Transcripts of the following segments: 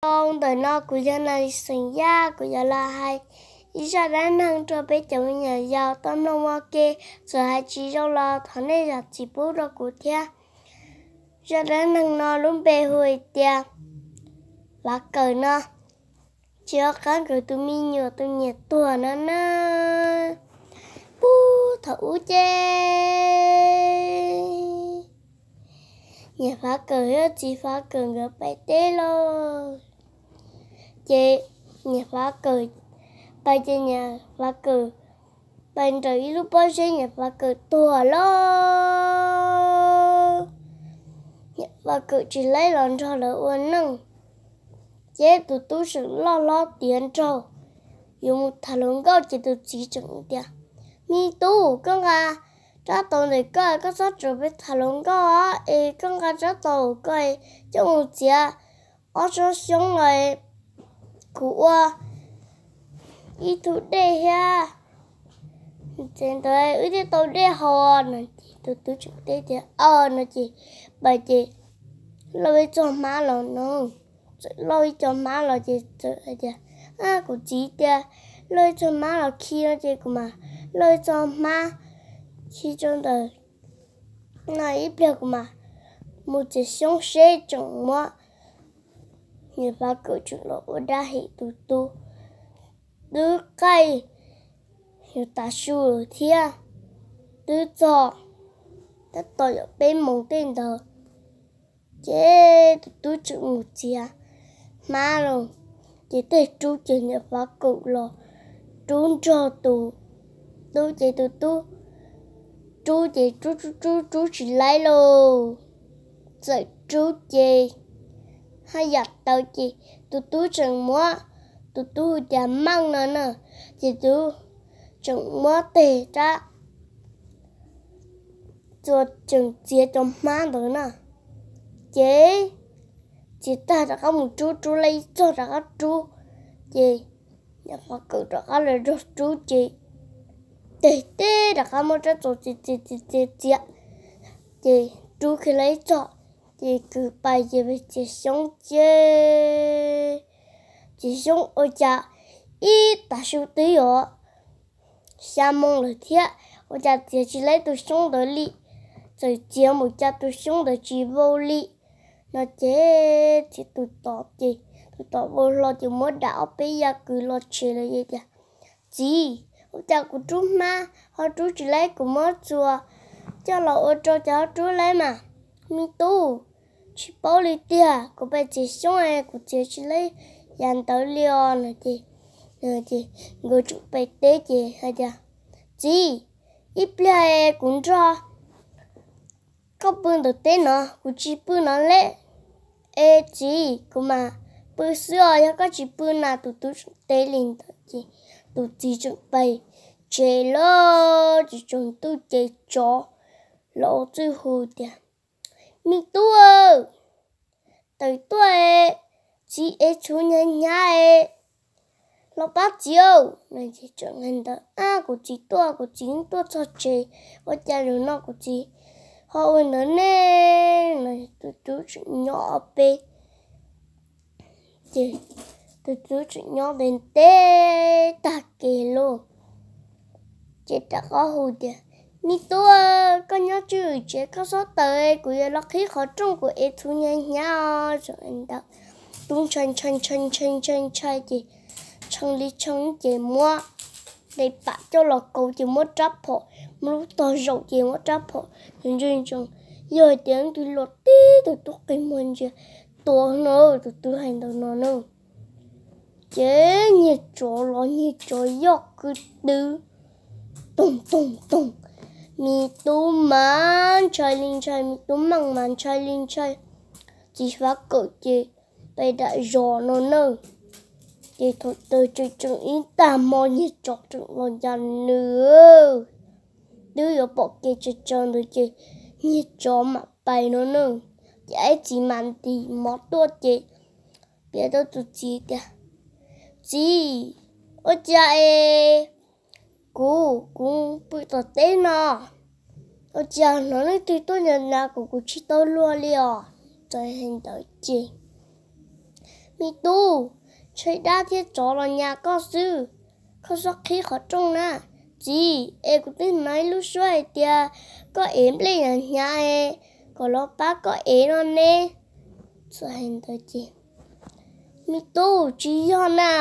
Ntawm no kuv yog Nas Xeem Yaj, kuv yuav los hais ib zaj dab neeg rau peb cov me nyuam yaus tau mloog ua ke. Txawm hais tsis zoo los thov nej zam txim pub rau kuv thiab. Zaj dab neeg no lub npe hu hais tias Fav Kawm no. Tsis nco qab nkawd tus me nyuam tus niam tuag no na. Puag thaum ub ces niam Fav Kawm thiab txiv Fav Kawm nkawd pais teb lauj. Ces niam Fav Kawm pais ces niam Fav Kawm pais nraws ib lub pob zeb, niam Fav Kawm tuag lauj. Niam Fav Kawm tsis laib los nrog lawv ua neej. Ces tus tub tseem loj hlob tiav nraug, yuav mus tham hluas nkauj ces tus txiv tseem tias, Me tub, koj nqa rab taus ntawm koj, koj txhob tsuas peb tham hluas nkauj es koj nqa rab taus koj coj mus txiav ob tsob xyoob los kuv ua ib tug dej thiab. Ces ntawd wb thiaj tau dej haus no. Ces tus tub tseem teb tias, Aws no. Ces pais ces lauj ib txog hmab los no, txawm lauj ib co hmab los ces txawm hais tias, Kuv txiv tias lauj ib txog hmab los khi no ces kuv mam lauj ib txog hmab khi rau ntawm no ib pliag kuv mam mus txiav xyoob seb. Tseem muab niam Fav Kawm tseem los ua dab hem tus tub. Twb qaij yuav tav su thiab, twb txog tab tom yog peb moos tej ntawd. Ces tus tub tseem mus txiav hmab los, ces tej rub ces niam Fav Kawm los rub nrog tus tub, ces tus tub rub ces rub rub rub rub tsis laib lauj. Txawm rub ces haj yam tawv ces tus tub tseem muab, tus tub hu cas Meej no na, ces tus tub tseem muab tes rab txuas tseem txiav cov hmab ntawd na. Ces txiav tag rov qab mus rub, rub li ib txog rov qab rub, ces niam Fav Kawm rov qab los nrog rub ces tes teb rov qab muab rab txuas txiav txiav txiav txiav, ces rub kiag li ib txog, ces kwv pais ces pais txiav xyoob ces txiav xyoob ua cas ib tav su twb yuav xya moo lawm thiab, ua cas txiav tsis laib tus xyoob ntawd li. Txawm txiav mus cas tus xyoob ntawd tsis vau li no. Ces txiav tus tod ces tus tod vau hlo ces muab dam ob peb yav kwv los tsev lawm ces tias, Txiv, ua cas kuv rub hmab ho rub tsis laib, kuv muab txuas coj los ua rau cas ho rub laib mas. Me tub, tsis paub li tiag, kuv pais txiav xyoob es kuv txiav tsis laib yav ntawd li os no. Ces nkawd tseem pais teb ces hais tias, Txiv, ib pliag es kuv nrog koj pw ntawm teb no, kuv tsis pw no li. Es txiv, kuv mam pw xwb os, yog koj tsis pw na. Tus tub tseem teb li ntawd ces tus txiv tseem pais tsev lawm. Ces tsaus ntuj ces tsov los txawm hu tias, Me tub, tawm tuaj, txiv ev txhuv hnyav hnyav los pab txiv. Ntawd, Ab, kuv txiv tuaj, kuv txiv tuaj txog tsev, ua cas zaum no kuv txiv ho ua ntawd ne? Tus tub tseem nyob ob peb, ces tus tub tseem nyob ntev ntev tag kev lauj. Ces rov qab hu tias, Me tub, koj nyob tswj tsev, koj txhob tawm, kuv yuav los qhib qhov rooj, kuv ev txhuv hnyav hnyav os. Ntawd tub ntshai ntshai ntshai ntshai ntshai ntshai ces tshee li tshee ces muab dej pam coj los kauv ces muab rab phom, muab lub tog zaum ces muab rab phom ntse ntse, yog hais tias leej twg los tib tug tub qi muag ntsia tua no. Tus tub hais ntawd no na, ces niag tsov los niag tsov yoj kwv twv toog toog toog. Me tub mas ntshai li ntshai, me tub meej mas ntshai li ntshai. Txiv Fav Kawm ces pais dam zos no na. Ces thaum twg tseem tseem ib tag hmo niag tsov tseem los ncas nws, twb yuav pom kev tsawg tsawg ntawd ces niag tsov mam pais no na. Ces ib txiv mam ntim mov tuaj ces piav rau tus txiv tias, Txiv, ua cas es kuv, kuv pw tom teb no, ua cas hnov leej twg tuaj ncav ncav kuv, kuv tsis tau luag li os? Txawm hais ntawd ces Me tub, ntshai dab thiab tsov los nyas koj xwb, koj txhob qhib qhov rooj na. Txiv, es kuv twb hnov ib lub suab hais tias koj ev nplej hnyav hnyav es kom los pab koj ev no ne. Txawm hais ntawd ces, Me tub, tsis yog na,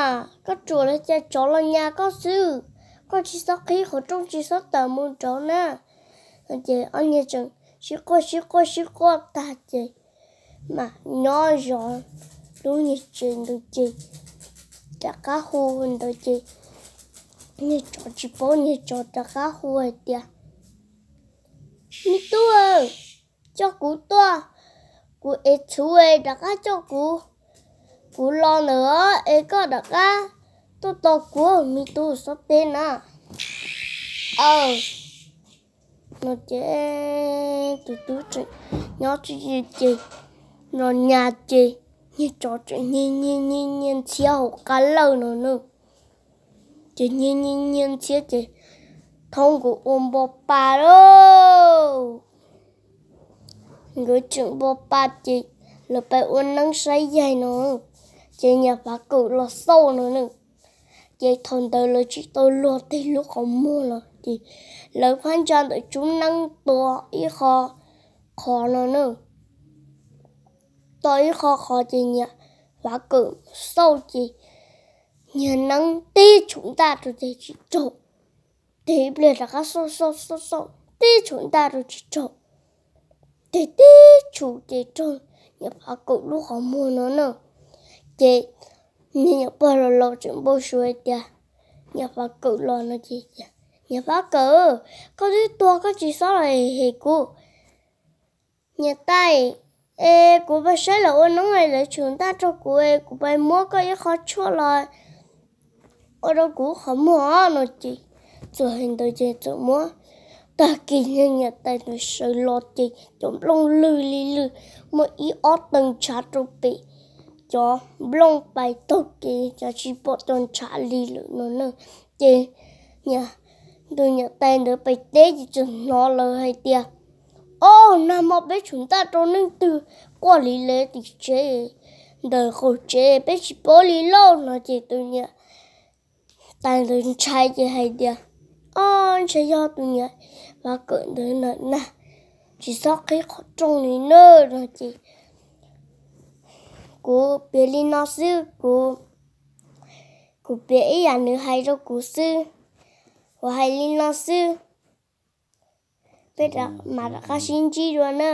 koj ruam los cas tsov los nyas koj xwb, koj tsis txhob qhib qhov rooj, tsis txhob tawm mus nraud na. Ces ob niag tseem sib quaj sib quaj sib quaj tag ces mam nyob zov lub niag tsev ntawd ces rov qab hu ntawd ces niag tsov tsis paub, niag tsov rov qab hu hais tias, Me tub, coj kuv tuaj, kuv ev txhuv es rov qab coj kuv, kuv los ntawd es koj rov qab tuaj tos kuv, me tub txhob teb na. Aw, no ces tus tub tseem nyob tsis ze ces los nyas ces niag tsov tseem nyiag nyiag nyiag ntxhiab hauv qab lawj no na. Ces nyiag nyiag nyiag ntxhiab ces thoob nkaus ua npo pa lauj. Nkawd tseem npo pa ces lawv pais ua neeb saib yaig no, ces niam Fav Kawm los xauj no na. Ces thaum ntawd lawv tsis tau luag tej lub qhov muag los ces lawv phab ntsa ntawm tsub neeb tua ib qho qhov no na. Tua ib qho qhov ces niam Fav Kawm xauj ces niag neeb tib tshum ntaj rau ces tsis raug. Ces ib pliag rov qab xauj xauj xauj xauj tib tshum ntaj rau tsis raug. Ces tib tshum ces raug niam Fav Kawm lub qhov muag no na. Ces niag niam pog laus laus tseem npau suav hais tias niam Fav Kawm los no ces, Niam Fav Kawm, koj twb tuag koj tsis txhob los hem kuv. Niam tais, es kuv pais saib lawv ua neeb es lawv tshum ntaj rau kuv es kuv pais muab koj ib qho tshuaj los ua rau kuv qhov muag no ces, txawm hais ntawd ces txawm muab, tag kis niag niam tais ntawd sawv los ces cov nplooj lwg li lwg, muaj ib ob tee ntshav rau pem, cov nplooj pais taug kev ces tsis pom cov ntshav li lawm no na. Ces tus niam tais ntawd pais teb ces txawm hnov lawv hais tias, Ob, nag hmo peb tshum ntaj rau neeg twg quaj li lawv tim tsev, ntawm qaum tsev peb tsis paub li lauj no ces tus niam tais ntawd ntshai ces hais tias, Ob, ntshai yog tus niam Fav Kawm ntawd na, tsis txhob qhib qhov rooj li na no ces kuv piav li no xwb, kuv, kuv piav ib yam nws hais rau kuv xwb, kuv hais li no xwb, peb mam rov qab sib ntsib dua na.